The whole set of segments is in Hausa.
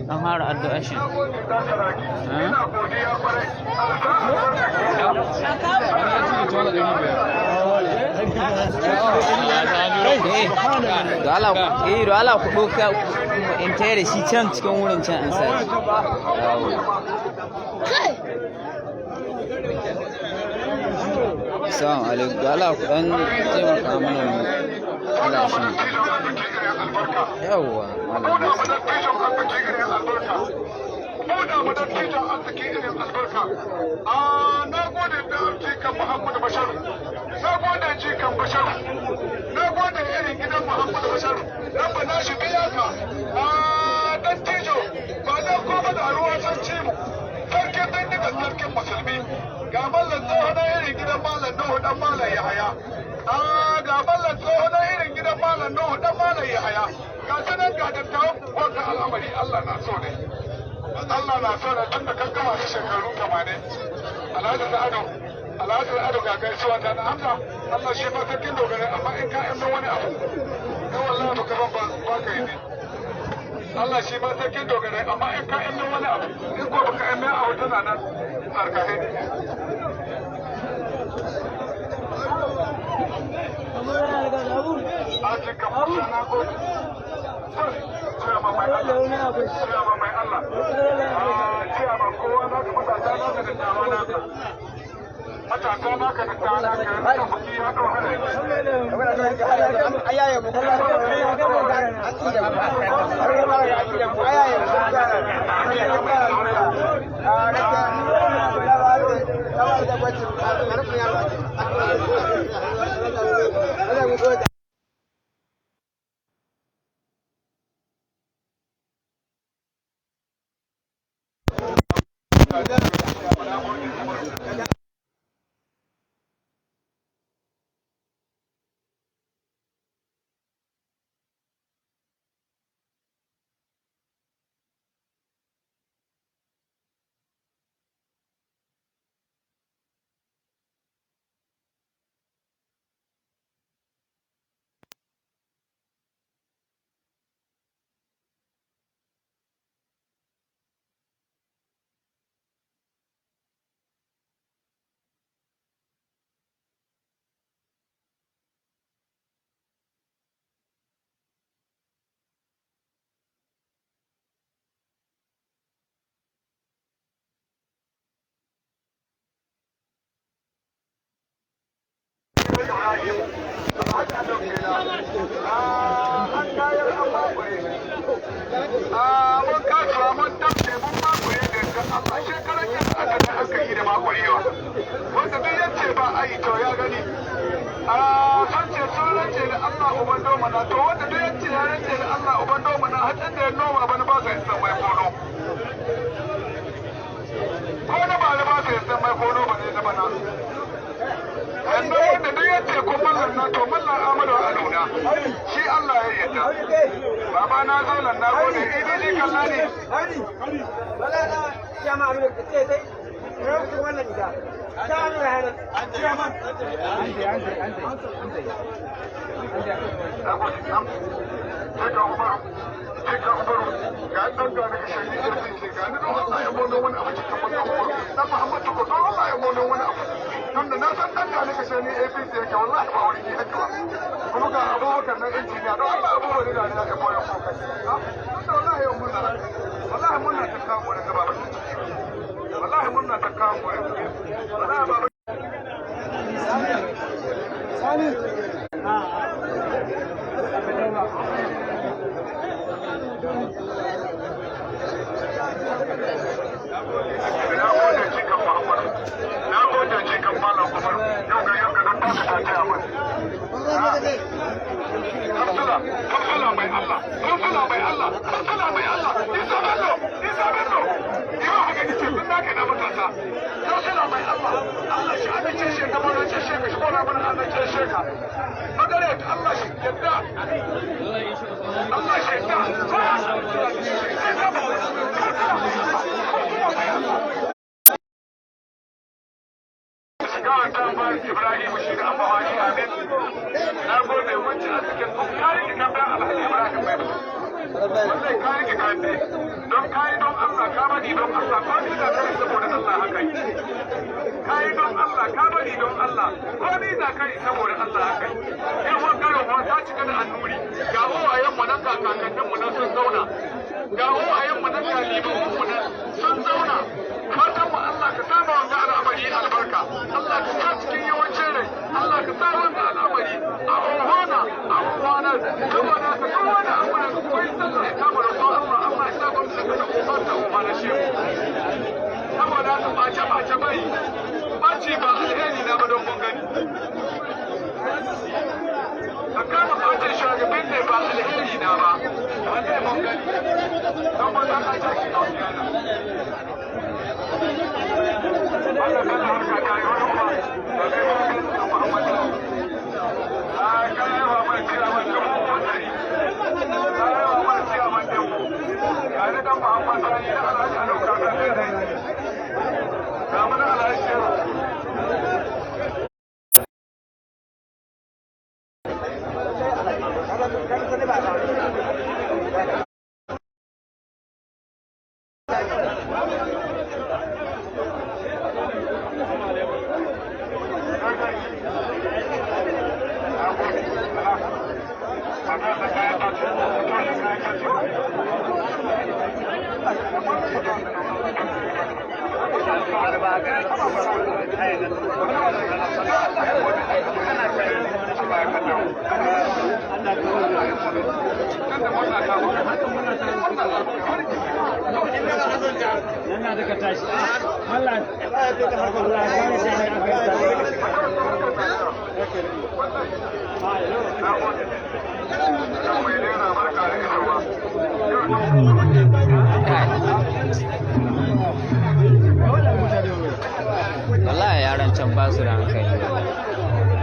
An fara addu'a shi. Eh, da Allah ku ɗauka in tayar da shi can cikin wurin can an sa shi. Assalamu alaikum. Da Allah ku ɗan taimaka mana mu ala shi. Yawwa, malam Hassan. Buɗa mu dattijan arziki irin albarka. Na gode da jikan Muhammadu Basharu. Na gode jikan Basharu. Na gode irin gidan Muhammadu Basharu. Rabba na shi biya ka. Dattijo ba dan koma da ruwa san ci mu. Sarkin bindiga sarkin musulmi. Ga mallan tsoho na irin gidan Malam Nuhu dan Malam Yahaya. Ga mallan tsoho na irin gidan Malam Nuhu dan Malam Yahaya. Ga sanan ga dattawan wannan al'amari Allah na so ne. Allah na so da tun da kan gama su shekaru 80. Alhaji Sa'adu, Alhaji Sa'adu ga gaisuwa ta na Hamza, Allah shi ma sarkin dogara amma in ka yi wani abu, in wallahi baka ban ba ka yi ne. Allah shi ma sarkin dogara amma in ka yi wani abu, in ko baka yi abu tana nan tsarkahe. Aji ka musa na gode. Ciyama mai Allah, ciyama mai Allah, ciyama kowa naka matasa naka da tawa naka. Matasa naka da tawa naka, yanzu buki ya ɗau hana. Mun kasuwa mun damce mun makure da yadda Allah shekaran yadda aka da aka yi da makurewa wanda duk ya ce ba a yi to ya gani. Sun ce sun rance da Allah uban domana, to wanda duk ya ce ya rance da Allah uban domana hatsin da ya noma bana ba su isa mai kono ko na ba ba su isa mai kono ba ne na bana. Yanzu wanda duk ya ce ko mallan na to mallan Amadu Aluna shi Allah ya yarda. Baba na zo nan na gode idan ji kalla ne. Jika Umaru, ga ɗan ga daga shari'a RPC ga ni don Allah ya bono wani abu cikin wannan Umaru. Dan Muhammadu ko don Allah ya bono wani abu. Tunda na san ɗan ga daga shari'a APC yake wallahi ba wani yake ba. Kuma ga Abubakar nan injiniya don Allah Abubakar da ya ga boyon ko kai. Tunda wallahi yau murna. Wallahi murna ta kawo daga baba. Wallahi murna ta kawo. Wallahi baba. Sani. Na gode jikan Muhammadu, na gode jikan Malam Umaru, yau ga yau ga don taka ta taya mana. Kamsala, kamsala mai Allah, kamsala mai Allah, kamsala mai Allah, Isa Bello, Isa Bello. Yau haka ni ce tun naka na matasa. Kamsala mai Allah, Allah shi amince shi ga mana ce shi ka shi mana amince shi ka. Magare Allah shi yadda. Ibrahim shi da Abba Hadi Amin. Na gode wancan a cikin kare ki kan Alhaji Ibrahim mai. Wannan kare ki kan ne. Don kai don Allah ka bari don Allah ko ni da kai saboda Allah haka yi. Kai don Allah ka bari don Allah ko ni da kai saboda Allah haka yi. Yau wannan ruwa ta cika da annuri. Ga uwayen mu nan ga kakannin mu nan sun zauna. Ga uwayen mu nan ga limamin mu nan sun zauna. Fatan mu Allah ka sa wanga al'amari albarka. Allah ka sa cikin yawancin rai. Allah ka sa wanga al'amari a ohona a ohona saboda ka duk wani abu da kai sallah ya kama roƙon Allah, Allah ya sa gwamnati ta ta ta ohona shi. Saboda haka ɓace ɓace bai ɓaci ba alheri na ba don mun gani. Ka kama ɓacin shugaban ne ba alheri na ba wallahi mun gani. Don mun san an shi ɗauki na. Wannan sallah harka ta yi wani uba da kai wani Muhammadu. A kan yawa mai ciyaman 100,000. Ka yawa mai ciyaman dubu. Ga ni dan Muhammad Sani na Alhaji Ado Kaka kai dai. Ga mu na Alhaji Shehu. Wallahi yaran can ba su da hankali.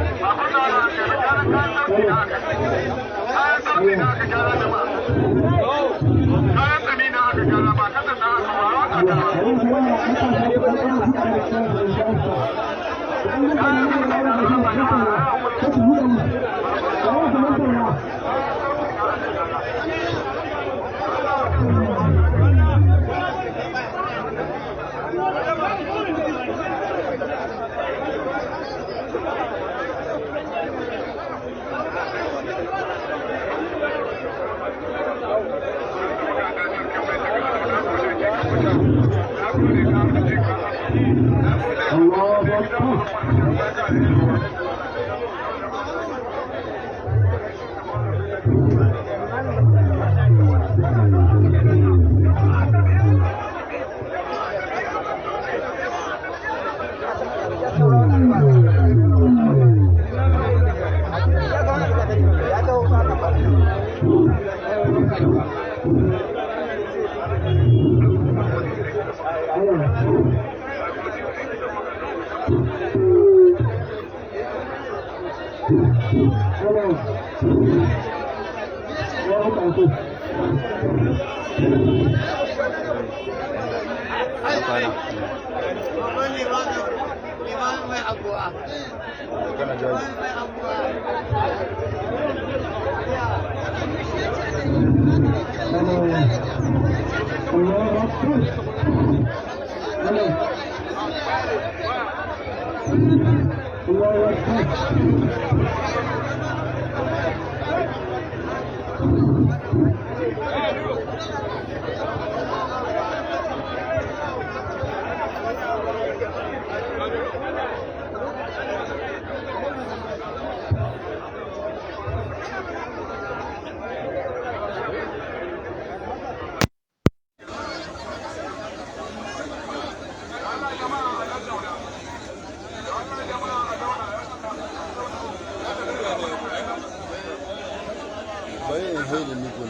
Bari in haida mikro.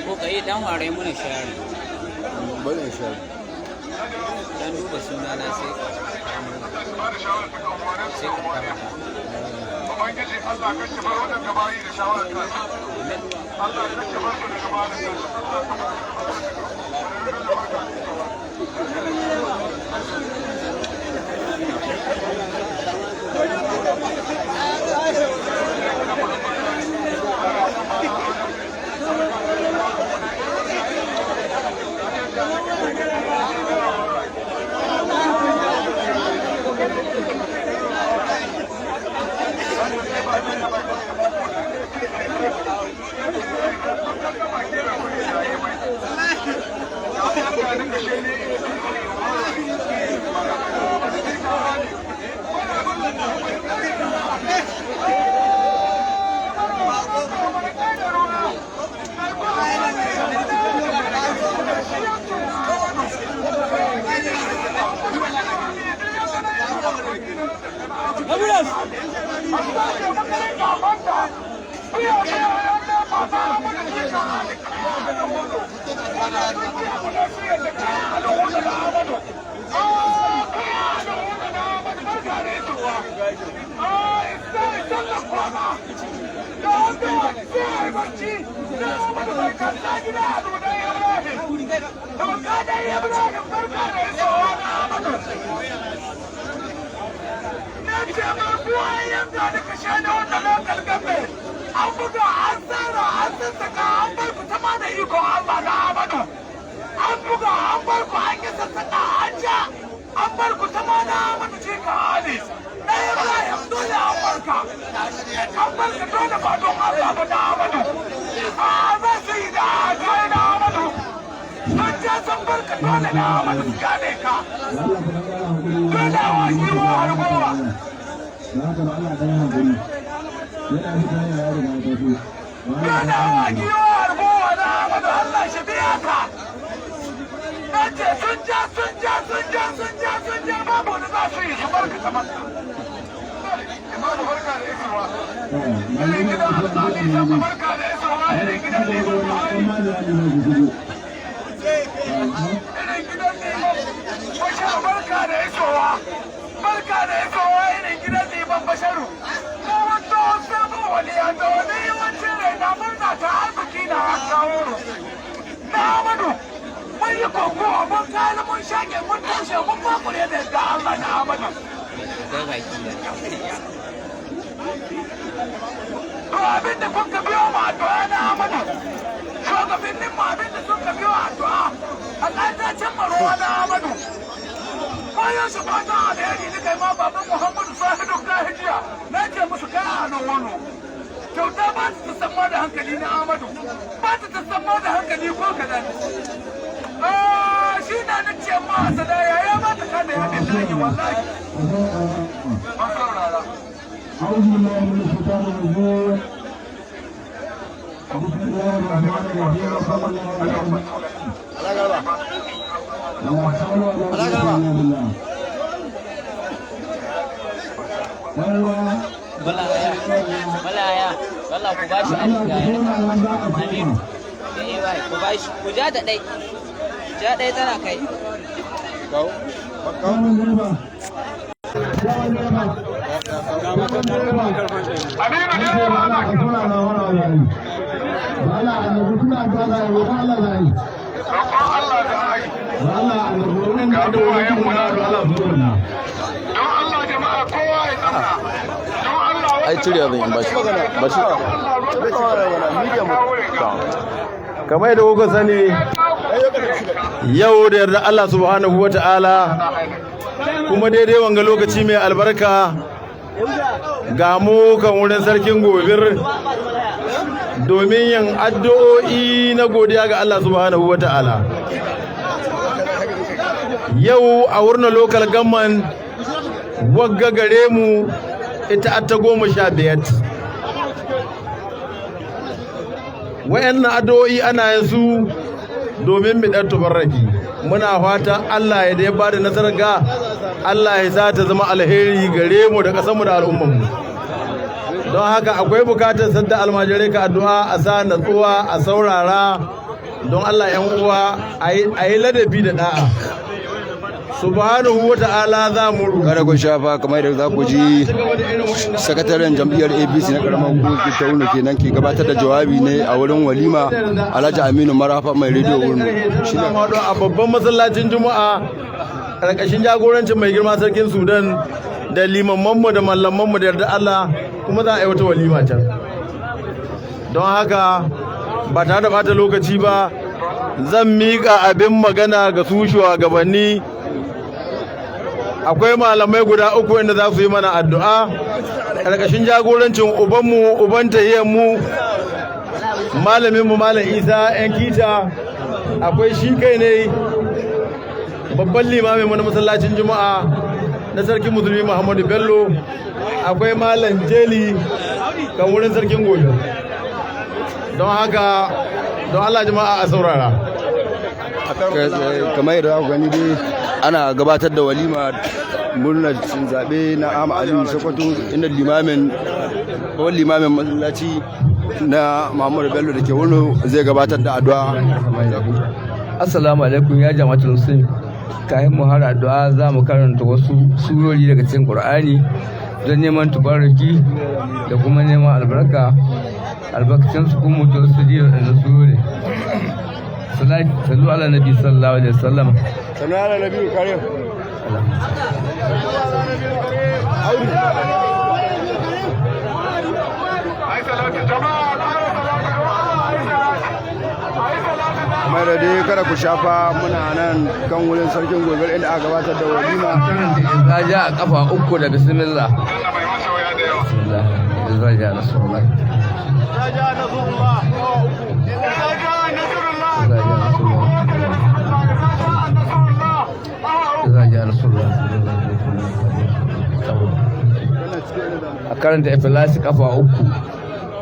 Ko ka yi dan ware muna share. Bari in share. Dan duba sunana sai ka Ba da shawara ta kan wani sai ka kama. Ubangiji Allah ka shi bar waɗanda bayi da shawarar kansu. Allah ka shi bar su da dabarar kansu. Allah ka bar su da An buga an tsara an sassaka an bar ku ta ma da ikon Allah na Amadu. An buga an bar ku an yi sassaka an ja an bar ku ta ma na Amadu ce ka Ali. Na Ibrahim dole an barka. An barka dole ba don Allah ba na Amadu. A za su yi da kai na Amadu. Sun ja sun barka dole na Amadu su gane ka. Dole wa giwa har gowa. Dole wa giwa har gowa na Amadu Allah shi biya ka. Nace sun ja sun ja sun ja sun ja sun ja babu wani za su yi su barka ta maka. Imamu barka da isowa. Irin gidan Alƙali Samba barka da isowa irin gidan Liman Buhari. Irin gidan Liman Basharu barka da isowa. Barka da isowa irin gidan Liman Basharu. Ko wato sabon waliya da wani yawancin rai na murna ta arziki na kawo. Na Amadu. Mun yi kokowa mun kare mun shage mun tushe mun makure da yadda Allah na Amadu. Kai baki da. To abin da kun ka biyo mu addu'a na Amadu. Shugabannin mu abin da sun ka biyo addu'a. Allah ta cimma ruwa na Amadu. Bayan su fata alheri ni kai ma baban Muhammadu Sahidu Kahijiya na ce musu kai a nan wano. Kyauta ba ta tasamma da hankali na Amadu. Ba ta tasamma da hankali ko kaɗan. Ah, shi na na ce ma sadaya ya ba ta kada ya billahi wallahi. Ban saurara. أعوذ بالله من الشيطان الرجيم بسم الله الرحمن الرحيم وصلى الله على محمد لا حول ولا قوة إلا بالله. أيوة. Balaya. Balaya. Wallah ku bashi Allah alika ku ya zauna rika. nan za a Aminu. koma. Eh bai ku bashi ku ja ta dai. Ja dai tana kai. Yawan direba. Yawan direba. Yawan direba. Aminu direba ana A zauna nan wani abu yayi. Ba Allah annabi kuna addu'a za a yi, roƙon Allah za a yi. Roƙon Allah da ai. Ba Allah annabi wannan da Ga uwayen mu na Allah su zauna. Don Allah jama'a kowa ya tsamna. Don Allah wanda Ai cirewa zan yi bashi. Bashi. Kamar yadda kuka sani, yau da yarda Allah subhanahu wa ta'ala, kuma daidai wanga lokaci mai albarka, ga mu kan wurin sarkin Gobir domin yin addu'o'i na godiya ga Allah subhanahu wa ta'ala. Yau a wurin local government wagga gare mu ita ta 15. Wayannan addu'o'i ana yin su domin mu dan tubarraki. Muna fata Allah ya da ya bada nasarar ga Allah ya sa ta zama alheri gare mu da kasar mu da al'ummar mu. Don haka akwai bukatar sadda almajirai ka addu'a a sa natsuwa a saurara. Don Allah yan uwa a yi ladabi da da'a. Subhanahu wa ta'ala za mu roƙa. Kada ku shafa, kamar yadda za ku ji, sakataren jam'iyyar APC na karamar hukumar ta Wurno kenan ke gabatar da jawabi ne a wurin walima, Alhaji Aminu Marafa mai rediyo Wurno. Shi ne a babban masallacin Juma'a ƙarƙashin jagorancin mai girma sarkin Sudan da limammanmu da mallamanmu, da yarda Allah kuma za a yi wata walima can. Don haka, ba tare da bata lokaci ba, zan miƙa abin magana ga su shugabanni. Akwai malamai guda uku inda za su yi mana addu'a ƙarƙashin jagorancin ubanmu, uban mu, malaminmu, Malam Isa 'Yan Kita. Akwai shi kai ne babban limamin mu na masallacin Juma'a na Sarkin Musulmi Muhammadu Bello. Akwai Malam Jeli kan wurin Sarkin Gobe. Don haka, don Allah jama'a a saurara. Kamar yadda za ku gani dai, ana gabatar da walima murnar cin zaɓe na Ahmad Aliyu Sokoto, inda limamin, babban limamin masallaci na Muhammadu Bello da ke Wurno zai gabatar da addu'a. Assalamu alaikum ya jama'atul muslimin. Kayan mu har addu'a, za mu karanta wasu surori daga cikin Qur'ani don neman tubarruki da kuma neman albarka, albarkacin su kuma mutu su ji da surori. Sallu ala nabi sallallahu alaihi wasallam. Sallu ala nabi karim. Ai salatu jama'a, ai salatu jama'a, ai salatu, ai salatu. Kamar da dai kada ku shafa, muna nan kan wurin Sarkin Gobe inda aka gabatar da walima. Za ja a kafa uku da bismillah. Wannan mai masoya da yawa. Bismillah. Idza ja nasrullah. Idza jaa nasrullah. Idza ja nasrullah. Idza ja nasrullah. A karanta Ikhlasi kafa uku.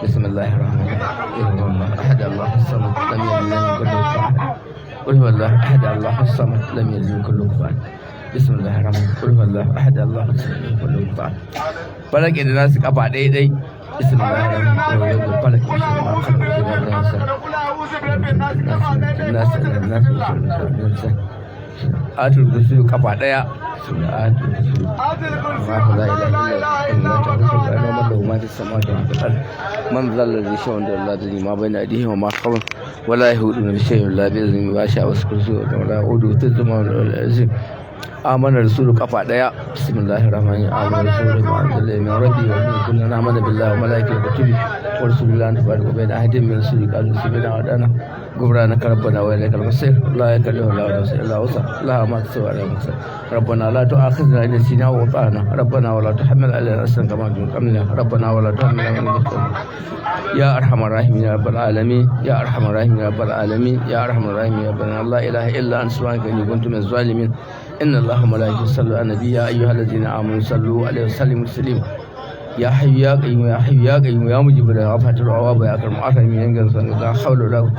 Bismillahir rahmanir rahim. Ahad, Allahu samad, lam yalid wa lam yulad. Qul huwallahu ahad, Allahu samad, lam yalid wa lam yulad. Bismillahir rahmanir rahim. Qul huwallahu ahad, Allahu samad, lam yalid wa lam yulad. Falaki da Nasi kafa ɗaya ɗai. Bismillahir rahmanir rahim. Falaki, bismillahir. Ayatul Kursi kafa ɗaya. Ayatul Kursi. الله لا اله الا انت تعرف من له ما في السماوات وما في الارض، من ذا الذي يشفع عنده الا باذنه، ما بين ايديهم وما خلفهم ولا يحيطون بشيء الا باذنه، وسع كرسيه ولا يؤوده حفظهما العظيم. آمن الرسول kafa daya. بسم الله الرحمن الرحيم. آمن الرسول بما أنزل من ربه ومن كلنا آمن بالله وملائكته وكتبه ورسله، لا نفرق بين أحد من رسله، قالوا سمعنا وأطعنا، غفرانك ربنا وإليك المصير. لا يكلف الله نفسا إلا وسعها، لها ما كسبت وعليها ما اكتسبت. ربنا لا تؤاخذنا إن نسينا أو أخطأنا، ربنا ولا تحمل علينا إصرا كما حملته. ربنا ولا تحمل علينا. يا ارحم الراحمين يا رب العالمين، يا ارحم الراحمين يا رب العالمين، يا ارحم الراحمين يا ربنا. لا اله الا انت، سبحانك اني كنت من الظالمين. ان الله وملائكته يصلون على النبي، يا ايها الذين امنوا صلوا عليه وسلموا تسليما. يا حي يا قيوم، يا حي يا قيوم، يا مجيب الدعاء العواب، يا اكرم اكرم ينقل لا حول ولا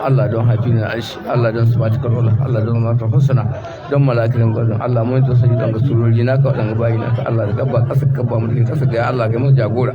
Allah don hafi na arshi, Allah don sifatikar ula, Allah don mata husna, don malakin gwazon Allah, mun ta sani don ga surori naka, waɗanda bayi naka. Allah da gaba ƙasa ka ba mulkin ƙasa ga Allah ga musu jagora.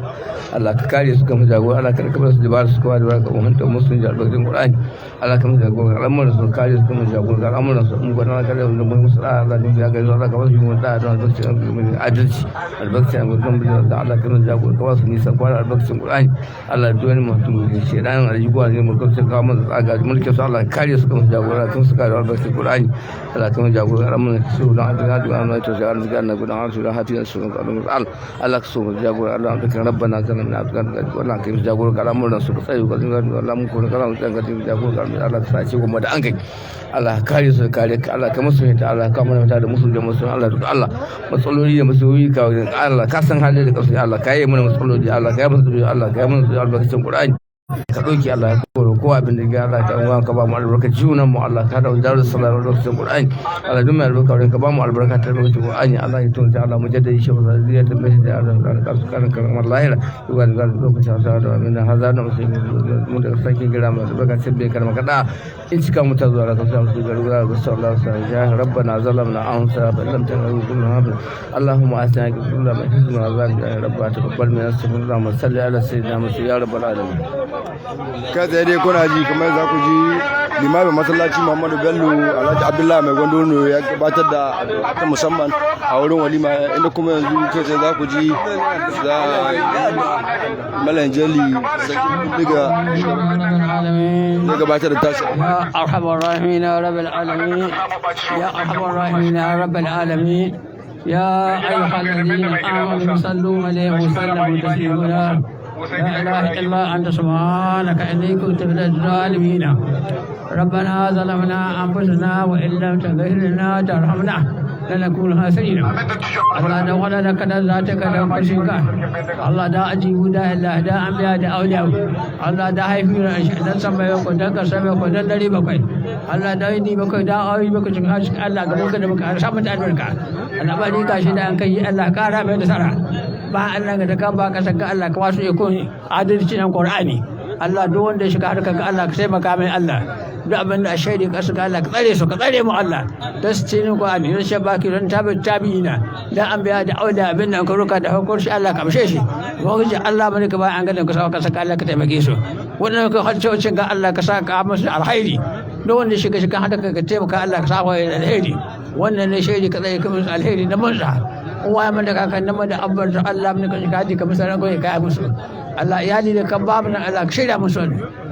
Allah ka kare su, ka musu jagora. Allah ka rika su dibara su kawai dibara ka umarta musu ji albarkacin Qur'ani. Allah ka musu jagora al'amuran su, kare su, ka musu jagora al'amuran su. Mu gwada kare su da musu da Allah don ya ga Allah ka basu mu da don albarkacin adalci, albarkacin albarkacin da Allah ka musu jagora, ka basu nisan kwana albarkacin Qur'ani. Allah duk wani mutum da shi dan aljiguwa ne mu kafin kawo masa tsaga mulkin su, Allah kare su, ka musu jagora kan su kare albarkacin Qur'ani. Allah ka musu jagora al'amuran su don adalci da Allah to sai arziki Allah gudan su da hafiyan su Allah. Allah ka so mu jagora. Allah ka rabbana zalamna Allah ka musu jagora al'amuran su, ka tsaye ka Allah mun ko kana mu tsaya ka jagora. Allah ka sace goma da an kai, Allah ka kare su, kare ka. Allah ka musu ta, Allah ka mana da musu da musu. Allah duk Allah matsaloli da musu ka Allah ka san halin da kasu. Allah ka yi mana matsaloli, Allah ka yi musu, Allah ka yi mana albarkacin Qur'ani ka ɗauki. Allah ya koro ko abin da ya Allah ta uwa ka ba mu albarka junan mu. Allah ka dauki darus salam albarkacin Qur'ani. Allah duk mai albarka wurin ka ba mu albarka ta albarkacin Qur'ani. Allah ya tunta Allah mujaddadi shi ba zai da mai da Allah ka su kan kan lahira duba da lokacin sa da min hazar da musulmi mu da sake gira mu albarkacin bai karma kada in cika mu ta zuwa ka samu su garuwa ga sallallahu alaihi wasallam. Ya rabbana zalamna anfusana fa lam taghfir lana. Allahumma atina kullu ma hizna azab. Ya rabbana taqabbal minna, salli ala sayyidina Muhammad ya rabbal alamin. Kai tsaye dai kuna Kuna ji, kamar za ku ji limamin masallaci Muhammadu Bello, Alhaji Abdullahi Mai Gwandono, ya gabatar da addu'a ta musamman a wurin walima, inda kuma yanzu kai tsaye za ku ji za Malam Jeli daga zai gabatar da tashi. يا أرحم الراحمين يا رب العالمين، يا أرحم الراحمين يا رب العالمين، يا أيها الذين آمنوا صلوا عليه وسلموا تسليما. لا إله إلا أنت، سبحانك إني كنت من الظالمين. ربنا ظلمنا أنفسنا وإن لم تغفر لنا ترحمنا لنكون خاسرين. Allah da wani da kadan za ta kadan fashinka, Allah da ajibu da Allah da anbiya da auliya, Allah da haifi da dan sama bakwai, dan kasa bakwai, dan dare bakwai, Allah da yini bakwai, da awi bakwai, cikin arziki Allah ga muka da muka samu ta albarka. Allah ba ni gashi da an kai, Allah kara mai nasara ba. Allah ga da ka ba ka saka, Allah ka wasu ikon adalci nan Qur'ani. Allah, duk wanda ya shiga harkar ka, Allah ka taimaka mai. Allah, duk abin da a shaidi ka suka, Allah ka tsare su, ka tsare mu. Allah da su cinin Qur'ani don shabaki, don tabi tabi'ina, dan an biya da auda, abin nan ka roka da hukunci, Allah ka amshe shi. Ubangiji Allah, bane ka ba an ganin ka saka saka, Allah ka taimake su. Wannan ka harce ga Allah ka saka musu alkhairi. Duk wanda shiga shiga harkar ka, taimaka, Allah ka sa alheri. Wannan ne shaidi ka tsare ka musu alheri na mansa uwa mun da kakannin mu da abbar da Allah mun ka shiga ka musu rango ya kai musu. Allah, iyali da kan babu nan, Allah ka shirya musu.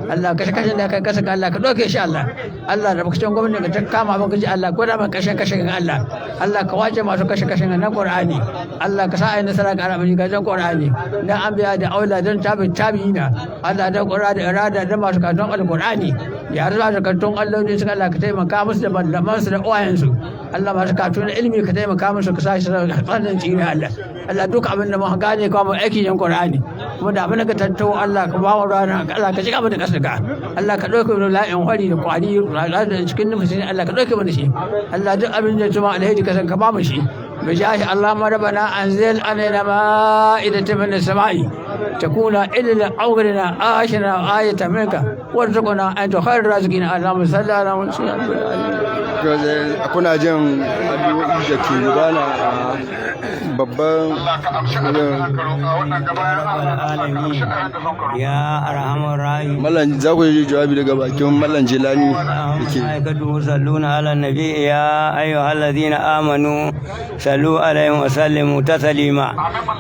Allah, kashe kashe da kai kasa, Allah ka doke shi. Allah, Allah da bakacin gwamnati ka ta kama maka ji, Allah ko da man kashe kashe ga Allah. Allah ka wace masu kashe kashe na Qur'ani. Allah ka sa ai nasara ga al'amari ga jan Qur'ani dan anbiya da aula, dan tabi tabi'ina. Allah, da Qur'ani da irada da masu katon alqur'ani ya rasu da katon Allah ne suka, Allah ka taimaka musu da malaman su da uwayen su. Allah, masu katon ilimi ka taimaka musu, ka sa shi tsanin tsira. Allah, Allah, duk abin da mu gane ka mu aiki yan Qur'ani kuma da abin da ka tantawo, Allah ka ba mu rana, Allah ka shiga mu da kasar ka. Allah ka ɗauke mu la'in hwari da kwari da cikin nufin, Allah ka ɗauke mu da shi. Allah, duk abin da tuma alheri ka san ka ba mu shi. بجاه اللهم ربنا أنزل علينا مائدة من السماء تكون إلى أولنا آشنا آية منك وارزقنا أنت خير الرازقين. اللهم صل على محمد. Kuna jin addu'o'i da ke gudana a babban يا أرحم الراحمين. Mallan, za ku yi jawabi daga bakin Mallan Jilani da ke الملائكة يصلون على النبي، يا أيها الذين آمنوا صلوا عليه وسلموا تسليما.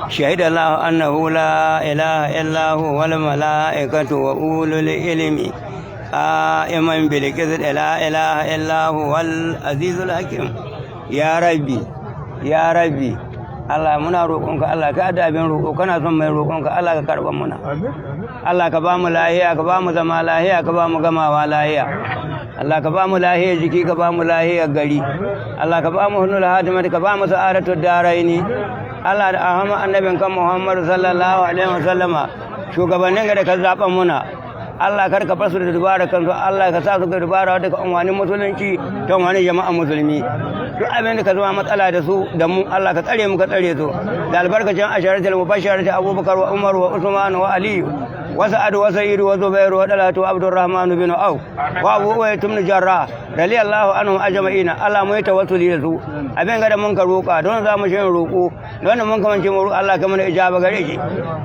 شهد الله أنه لا إله إلا هو والملائكة وأولو العلم قائما بالقسط، لا إله إلا هو العزيز الحكيم. يا ربي، يا ربي، Allah muna roƙonka. Allah, ka da abin roƙo, kana son mai roƙonka, Allah ka karɓa muna. Allah ka ba mu lahiya, ka ba mu zama lahiya, ka ba mu gamawa lahiya. Allah ka ba mu lahiya jiki, ka ba mu lahiya gari. Allah ka ba mu husnul hatimati, ka ba mu sa'adatu daraini. Allah, da ahama annabin kan Muhammadu sallallahu alaihi wasallama, shugabannin ga da ka zaɓa muna, Allah kar ka fasu da dubara kansu. Allah ka sa su ga dubara daga unwanin musulunci ta unwanin jama'a musulmi. Duk abin da ka zama matsala da su da mu, Allah ka tsare mu, ka tsare su, da albarkacin asharatul mubashsharati Abubakar wa Umar wa Usman wa Ali wa Sa'ad wa Sa'id wa Zubair wa Dalatu Abdurrahman bin Auf wa Abu Ubayd ibn Jarrah radiyallahu anhum ajma'ina. Allah, mu yi tawassuli da su, abin ga da mun ka roƙa don za mu shi roƙo don mun kamance mu, Allah ka mana ijaba gare shi.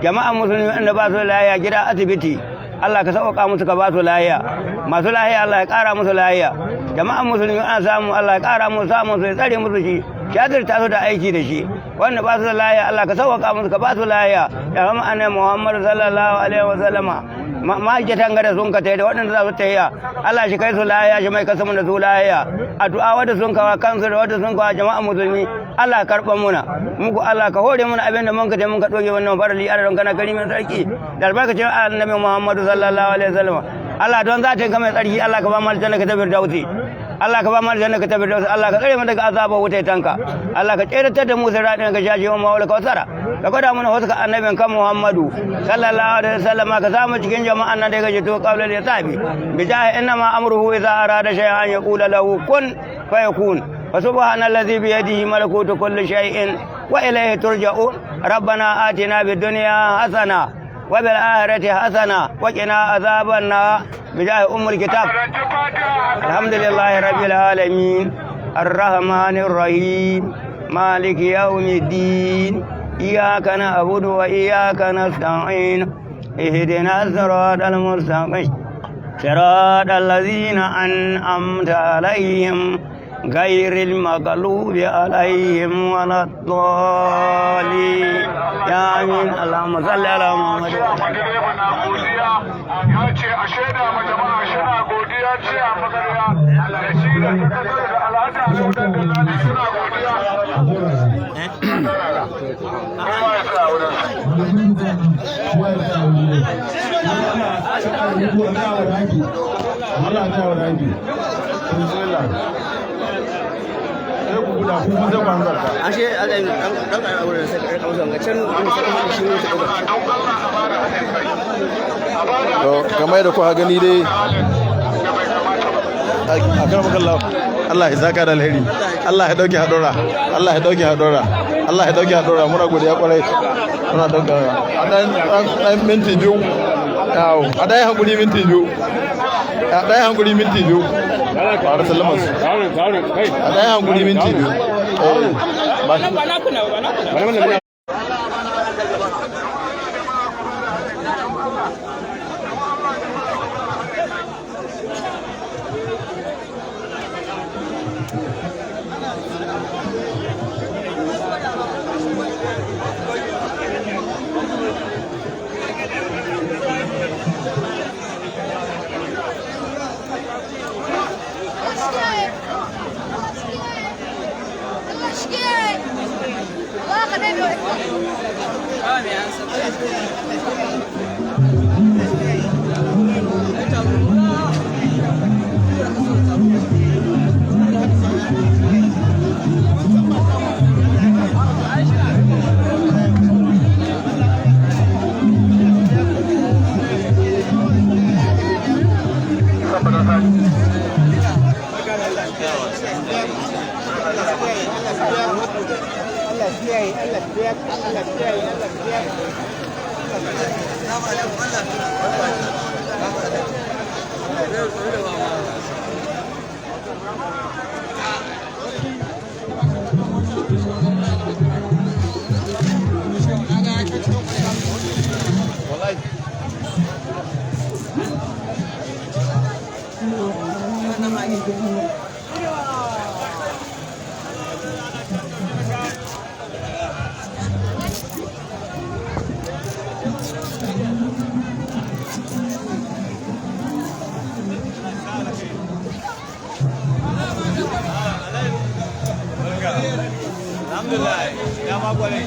Jama'an musulmi wanda ba su da lafiya gida, asibiti, Allah ka sauƙa musu, ka ba su lahiya. Masu lahiya, Allah ya ƙara musu lahiya. Jama'an musulmi an samu, Allah ya ƙara musu samun su, ya tsare musu shi, shazirta su da aiki da shi. Wanda ba su da lahiya, Allah ka sauƙa musu, ka ba su lahiya, ya zama annabi Muhammad sallallahu alaihi wa sallama. Ma'aikatan gada sun ka tai da waɗanda za su tafiya, Allah shi kai su lahiya, shi mai kasamu da su lahiya. Addu'a wadda sun kawa kansu da wadda sun kawa jama'a musulmi, Allah ka karɓa muna muku. Allah ka hore muna abin da mun ka tai mun ka ɗoge wannan farali adadin kana karimin sarki, da albarkacin annabi Muhammadu sallallahu alaihi wasallam. Allah, don zatin ka mai tsarki, Allah ka ba mu aljanna ka tafi dausi. Allah ka ba mu aljanna ka tafi dausi. Allah ka tsare mu daga azabar wuta tanka. Allah ka tsere da mu siratin ka shashi wa mawla ka wasara, ka gwada mana wasu ka annabin ka Muhammadu sallallahu alaihi wasallam, ka samu cikin jama'an nan da gaji to qabla da sabi bi jahi inna ma amruhu idza arada shay'an yaqula lahu kun fayakun. Wa subhanallazi bi yadihi malakutu kulli shay'in wa ilayhi turja'un. Rabbana atina bid dunya hasana wa bil akhirati hasana wa qina azaban nar bi jahi ummul kitab. Alhamdulillahi rabbil alamin arrahmanir rahim maliki yawmiddin. إياك نعبد وإياك نستعين، اهدنا الصراط المستقيم. صراط الذين أنعمت عليهم غير المغلوب عليهم ولا الضالين. يا آمين. اللهم صل على محمد. Direba na godiya, ya ce a shaida ma jama'a shina godiya ce a magarya da shi da sakatare da Alhaji Aliyu dan Dallali suna godiya. Kowa ya tsaya wurin. Allah ta wa dangi. Bismillah. Sai ku guda ku sai ku hanzarta. Ashe dan dan dan wurin sai ka kamsa ga can shi ne ta dauka. Don Allah a bada haɗin kai. A bada To kamar yadda kuka gani dai da bai kamata ba. A kan makalla, Allah ya saka da alheri, Allah ya dauke hadura, Allah ya dauke hadura, Allah ya dauke hadura. Muna godiya kwarai, muna dauka a dan minti 2, yawo a dan hankuri minti 2, a dan hankuri minti 2, a da sallama su, a dan hankuri minti 2, eh ba. Alhamdulillah, ya ma kwarai.